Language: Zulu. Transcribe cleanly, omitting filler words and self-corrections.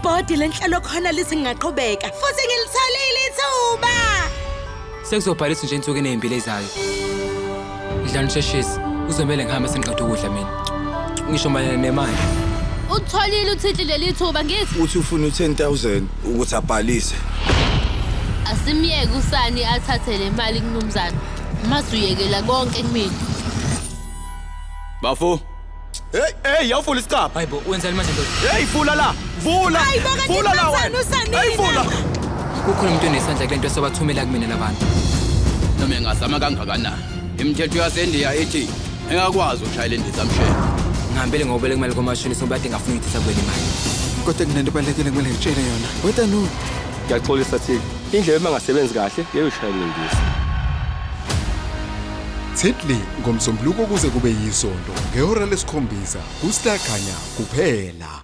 Ibhodi lenhlalo khona lithi ngingaqhubeka futhi ngilitholile ithuba. Sekuzobhaliswa nje insuku enezimbili ezayo. Dlani usheshise. Kuzomele ngihambe sengiqeda ukudla mina. Ngisho mayelana nemali. Utholile uThitli leli thuba ngithi Uthi ufuna u-10,000 ukuthi abhalise. Asimyeke usani athathe le mali kumnumzane. Mase uyekela konke kumina. Bafo. Hey, hey, yawuvula isicabha. Hayibo, wenzani manje ndoda? Hey, vula la. Vula. Hayi bo, kanti Vula la wenzani wena. uSanina? Hey, vula. Kukhona umuntu onesandla kule nto esobathumela kumina labantu. Noma engazama kangakanani. Imithetho yaseNdiya ithi engakwazi ukushayela indizamshini. Ngihambele ngobele kumali komashonisa ngoba kade ngafuna uyithatha kuyena imali. Kodwa kunento ebalulekile kumele ngitshele yona. Weta no. Ngiyaxolisa Thixo. Indlela emangasebenzi kahle yeyoshayela indiza. Titley ngoMsombuluko kuze kube yisonto ngehora lesikhombisa kuStar Khanya kuphela.